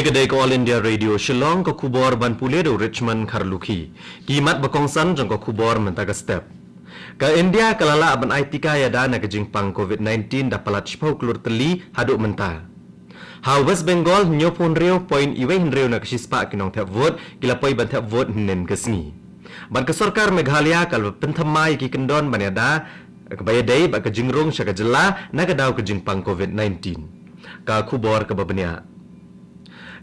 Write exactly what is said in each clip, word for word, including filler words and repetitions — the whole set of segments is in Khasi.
Ka dei ka All India Radio Shillong, ka khubor ban pule da u Richmond Kharlukhi. Ki mat ba kongsan jong ka khubor mynta ka step. Ka India ka la lah ban ai tika ïada na ka jingpang covid nineteen da palat shiphew klur tylli haduh mynta. Ha West Bengal, hynñiewphew hynriew point wei hynriew na ka shispah ki nongthep vote ki la poi ban thep vote hynnin ka sngi. Bad ka sorkar Meghalaya ka la pynthymmai ïa ki kyndon ban ïada kaba ïadei bad ka jingrung sha ka jylla na ka daw ka jingpang covid nineteen. Ka khubor kaba bniah.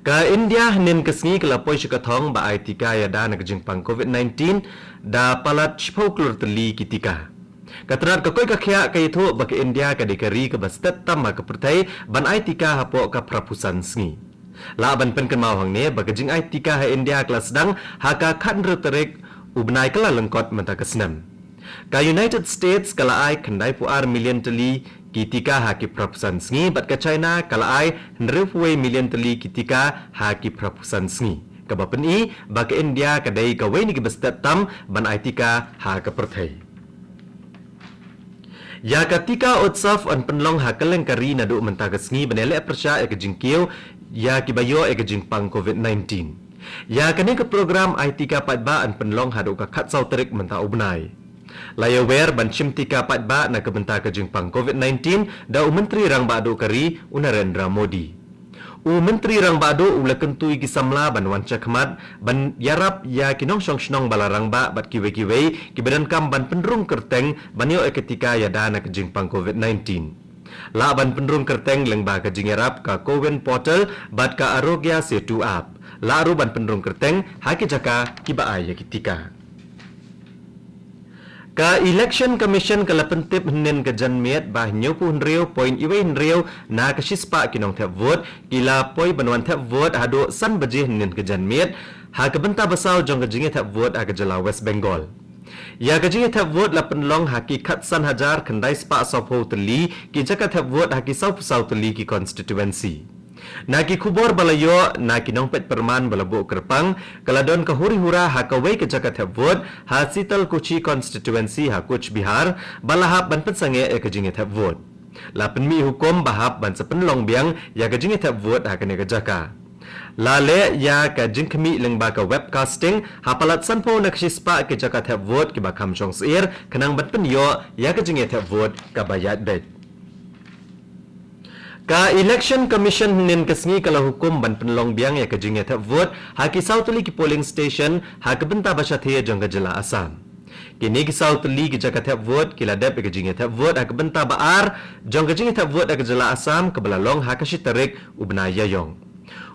Ka India hynnin ka sngi ka la poi sha ka thong ba ai tika ïada na ka jingpang covid nineteen da palat shiphew klur tylli ki tika. Ka tnat ka koit ka khiah ka ïathuh ba ka India ka dei ka ri kaba stet tam ha ka pyrthei ban ai tika hapoh ka phraphew san sngi. Lah ban pynkynmaw hangne ba ka jingai tika ha India ka la sdang ha ka khathynriew tarik u bnai Kyllalyngkot mynta ka snem. Ka United States ka la ai khyndaiphew ar million tylli ki tika ha ki phraphew san sngi, bad ka China ka la ai hynriewphew wei million tylli ki tika ha ki phraphew san sngi. Kaba pyni ba ka India ka dei kawei na kiba stet tam ban ai tika ha ka pyrthei. Ïa ka Tika Utsav yn pynlong ha kylleng ka ri naduh mynta ka sngi ban ïaleh pyrshah ïa ka jingkiew ïa kiba ïoh ïa ka jingpang covid nineteen. Ïa kane ka program ai tika paidbah yn pynlong haduh ka khatsaw tarik mynta u bnai. La ïawer ban shim tika paidbah na ka bynta ka jingpang covid nineteen da u Myntri Rangbah Duh ka ri, u Narendra Modi. U Myntri Rangbah Duh u la kyntu ïa ki samla ban wan shakhmat ban ïarap ïa ki nongshong shnong ba la rangbah bad kiwei kiwei kiba donkam ban pynrung kyrteng ban ïoh ïa ka tika ïada na ka jingpang covid nineteen. Lah ban pynrung kyrteng lyngba ka jingïarap ka CoWIN portal bad ka Aarogya Setu app. Lah ruh ban pynrung kyrteng ha ki jaka kiba ai ïa ki tika. Ka Election Commission ka la pyntip hynnin ka janmiet ba hynñiewphew hynriew point wei hynriew na ka shispah ki nongthep vote ki la poi ban wan thep vote haduh san baje hynnin ka janmiet ha ka bynta ba saw jong ka jingïathep vote ha ka jylla West Bengal. Ïa ka jingïathep vote la pynlong ha ki khatsan hajar khyndai spah sawphew tylli ki jaka thep vote ha ki sawphew saw tylli ki constituency. Na ki khubor ba la ïoh na ki nongpeit pyrman ba la buh kyrpang, ka la don ka huri hura ha kawei ka jaka thep vote ha Sitalkuchi constituency ha Cooch Behar, ba la hap ban pynsangeh ïa ka jingïathep vote. La pynmih hukum ba hap ban sa pynlong biang ïa ka jingïathep vote ha kane ka jaka. La leh ïa ka jingkhmih lyngba ka webcasting ha palat sanphew na ka shispah ki jaka thep vote kiba kham shong syier khnang ban pynïoh ïa ka jingïathep vote kaba ïaid beit. Ka Election Commission hynnin ka sngi ka la hukum ban pynlong biang ïa ka jingïathep vote ha ki saw tylli ki polling station ha ka bynta ba shathie jong ka jylla Assam. Kine ki saw tylli ki jaka thep vote ki la dep ïa ka jingïathep vote ha ka bynta ba ar jong ka jingïathep vote ha ka jylla Assam kaba la long ha ka shi tarik u bnai Ïaïong.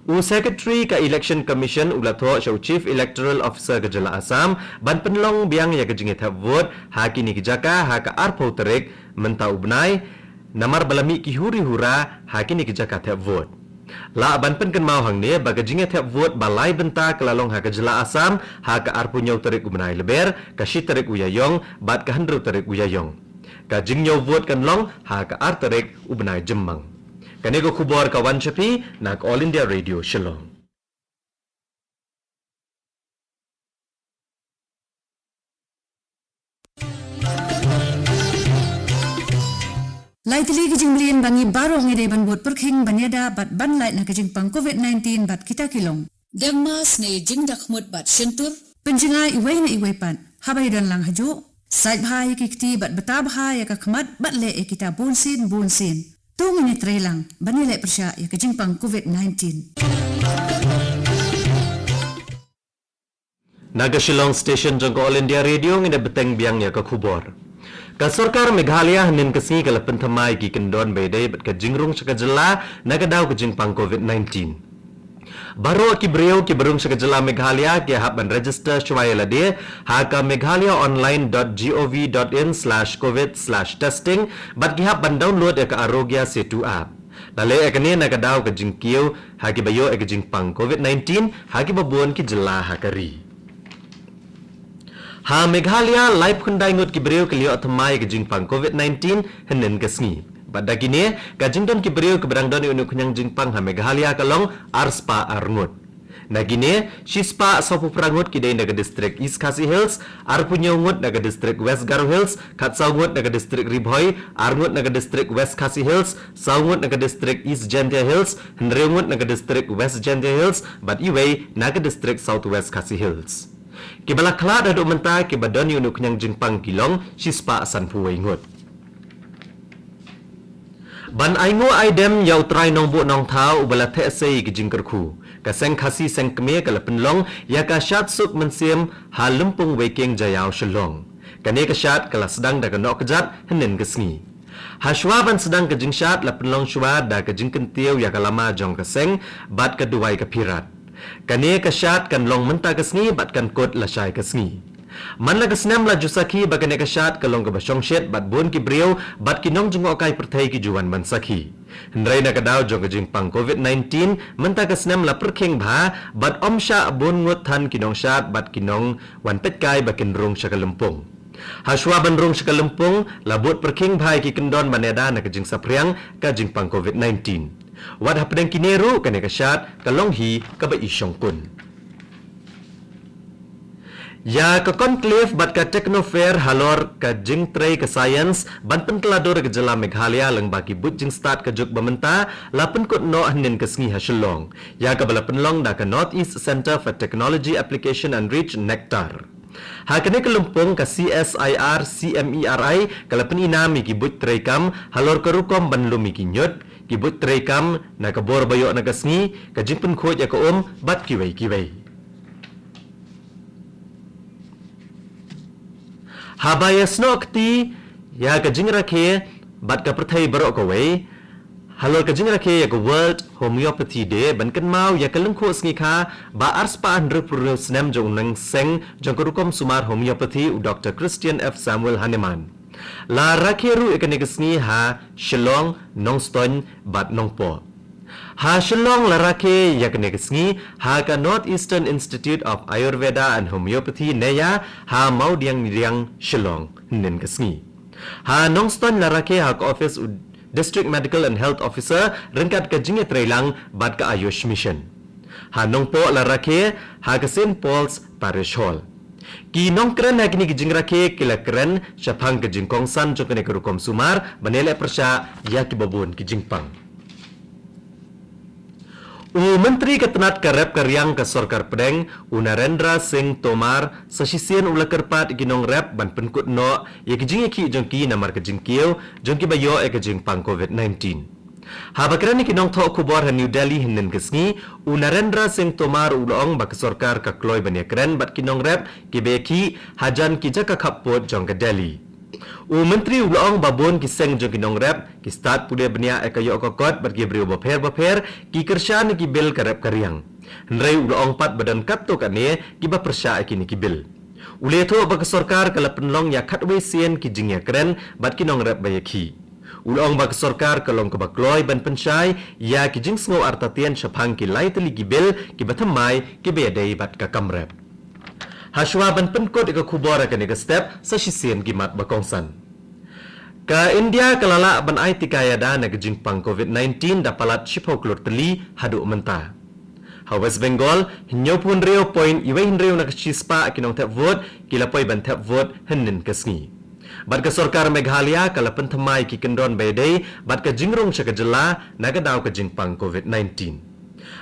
U Secretary ka Election Commission u la thoh sha u Chief Electoral Officer ka jylla Assam ban pynlong biang ïa ka jingïathep vote ha kine ki jaka ha ka arphew tarik mynta u bnai, namar ba la mih ki huri hura ha kine ki jaka thep vote. Lah ban pynkynmaw hangne ba ka jingïathep vote ba lai bynta ka la long ha ka jylla Assam ha ka arphew hynñiew tarik u bnai Lber, ka shi tarik u Ïaïong bad ka hynriew tarik u Ïaïong. Ka jinghynñiew vote kan long ha ka ar tarik u bnai Jymmang. Kane ka khubor ka wan sha phi na ka All India Radio Shillong. Lai tylli ki jingmlien ba ngi baroh ngi dei ban bud pyrkhing ban ïada bad ban lait na ka jingpang covid nineteen bad kita ki long: dengma, snier, jingdakhmut bad shyntur. Pynjngai iwei na iwei pat haba ïadon lang hajuh. Sait bha ïa ki kti bad bta bha ïa ka khmat bad leh ïa kita bunsien bunsien. To ngin ïatreilang ban ïaleh pyrshah ïa ka jingpang covid nineteen. Na ka Shillong Station jong ka All India Radio ngin ïa bteng biang ïa ka khubor. Ka sorkar Meghalaya hynnin ka sngi ka la pynthymmai ïa ki kyndon ba ïadei bad ka jingrung sha ka jylla na ka daw ka jingpang covid nineteen. Baroh ki briew kiba rung sha ka jylla Meghalaya ki hap ban register shuwa ïa lade ha ka meghalaya online dot gov dot in slash covid slash testing bad ki hap ban download ïa ka Aarogya Setu app. La leh ïa kane na ka daw ka jingkiew ha kiba ïoh ïa ka jingpang covid nineteen ha kiba bun ki jylla ha ka ri. Ha Meghalaya, laiphew khyndai ngut ki briew ki la ïoh thymmai ïa ka jingpang covid nineteen hynnin ka sngi. Bad da kine, ka jingdon ki briew kiba dang don ïa une u khñiang jingpang ha Meghalaya ka long arspah ar ngut. Na kine, shispah sawphew phra ngut ki dei na ka district East Khasi Hills, arphew hynñiew ngut na ka district West Garo Hills, khatsaw ngut na ka district Ri Bhoi, ar ngut na ka district West Khasi Hills, saw ngut na ka district East Jaintia Hills, hynriew ngut na ka district West Jaintia Hills, bad iwei na ka district South West Khasi Hills. Kiba la khlad haduh mynta kiba don ïa une u khñiang jingpang ki long shispah sanphew wei ngut. Ban ainguh aidem ïa u trai Nongbuh Nongthaw uba la theh sei ki jingkyrkhu, ka Seng Khasi Seng Kmie ka la pynlong ïa ka shad suk mynsiem ha Lympung Weikieng Jaïaw Shillong. Kane ka shad ka la sdang da ka noh kjat hynnin ka sngi. Hashwa ban sdang ka jingshad la pynlong shwa da ka jingkyntiew ïa ka lama jong ka seng bad ka duwai ka phirat. Kane ka shad kan long mynta ka sngi bad kan kut lashai ka sngi. Man la ka snem la ju sakhi ba kane ka shad ka long kaba shongshit bad bun ki briew bad ki nongjngohkai pyrthei ki ju wan ban sakhi. Hynrei na ka daw jong ka jingpang covid nineteen, mynta ka snem la pyrkhing bha bad ym shah bun ngut than ki nongshad bad ki nongwan peitkai ba kin rung sha ka lympung. Hashwa ban rung sha ka lympung, la bud pyrkhing bha ïa ki kyndon ban ïada na ka jingsaphriang ka jingpang covid nineteen. Wat hapdeng kine ruh kane ka shad ka long hi kaba i shongkun. Ïa ka conclave bad ka technofair halor ka jingtrei ka science ban pynkylla dur ïa ka jylla Meghalaya lyngba ki buit jingstad ka juk ba mynta la pynkut noh hynnin ka sngi ha Shillong, ïa kaba la pynlong da ka North East Centre for Technology Application and Reach, NECTAR. Ha kane ka lympung ka C S I R C M E R I ka la pyninam ïa ki buit treikam halor ka rukom ban lum ïa ki ñiut, ki buit treikam na ka bor ba ïoh na ka sngi, ka jingpynkhuid ïa ka um bad kiwei kiwei. Haba ïasnoh kti ïa ka jingrakhe bad ka pyrthei baroh kawei halor ka jingrakhe ïa ka World Homeopathy Day ban kynmaw ïa ka lyngkhuh sngikha ba arspah hynriewphew snem jong u nongseng jong ka rukom sumar homeopathy, u Doctor Christian F Samuel Hahnemann, la rakhe ruh ïa kane ka sngi ha Shillong, Nongstoiñ bad Nongpoh. Ha Shillong la rakhe ïa kane ka sngi ha ka North Eastern Institute of Ayurveda and Homeopathy, NEAYA, ha Mawdiangmediang, Shillong, hynnin ka sngi. Ha Nongstoiñ la rakhe ha ka office u District Medical and Health Officer ryngkat ka jingïatreilang bad ka Ayush Mission. Ha Nongpoh la rakhe ha ka Saint Paul's Parish Hall. Ki nongkren ha kine ki jingrakhe ki la kren shaphang ka jingkongsan jong kane ka rukom sumar ban ïaleh pyrshah ïa kiba bun ki jingpang. U Myntri ka tnat ka rep ka riang ka sorkar pdeng, u Narendra Singh Tomar, sa shisien u la kyrpad ïa ki nongrep ban pynkut noh ïa ki jingïakhih jong ki namar ka jingkiew jong kiba ïoh ïa ka jingpang covid nineteen. Haba kren ïa ki nongthoh khubor ha New Delhi hynnin ka sngi, u Narendra Singh Tomar u la ong ba ka sorkar ka kloi ban ïakren bad ki nongrep kiba ïakhih hajan ki jaka khappud jong ka Delhi. U Myntri u la ong ba bun ki seng jong ki nongrep ki stad pule bniah ïa ka ïoh ka kot bad ki briew bapher bapher ki kyrshan ïa ki bill ka rep ka riang. Hynrei u la ong pat ba don katto katne kiba pyrshah ïa kine ki bill. U la ïathuh ba ka sorkar ka la pynlong ïa khatwei sien ki jingïakren bad ki nongrep ba ïakhih. U la ong ba ka sorkar ka long kaba kloi ban pynshai ïa ki jingsngew artatien shaphang ki lai tylli ki bill kiba thymmai kiba ïadei bad ka kam rep. Hashwa ban pynkut ïa ka khubor ha kane ka step, sa shisien ki mat ba kongsan. Ka India ka la lah ban ai tika ïada na ka jingpang covid nineteen da palat shiphew klur tylli haduh mynta. Ha West Bengal, hynñiewphew hynriew point wei hynriew na ka shispah ki nongthep vote ki la poi ban thep vote hynnin ka sngi. Bad ka sorkar Meghalaya ka la pynthymmai ki kyndon ba ïadei bad ka jingrung sha ka jylla na ka daw ka jingpang covid nineteen.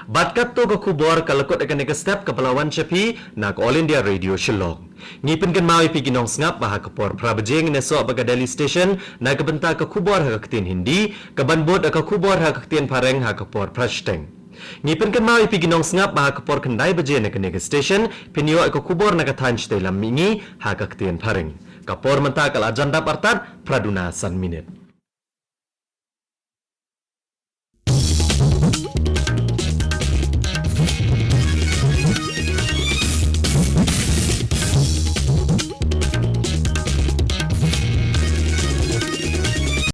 Bad katto ka khubor ka la kut ha kane ka step kaba la wan sha phi na ka All India Radio Shillong. Ngi pynkynmaw ïa phi ki nongsngap ba ha ka por phra baje ngin ïasoh bad ka Delhi Station na ka bynta ka khubor ha ka ktien Hindi, kaban bud ïa ka khubor ha ka ktien Phareng ha ka por phra shiteng. Ngi pynkynmaw ïa phi ki nongsngap ba ha ka por khyndai baje na kane ka station phin ïoh ïa ka khubor na ka thaiñ shatei lam mihngi ha ka ktien Phareng. Ka por mynta ka la jan dap artat phra duna san minit.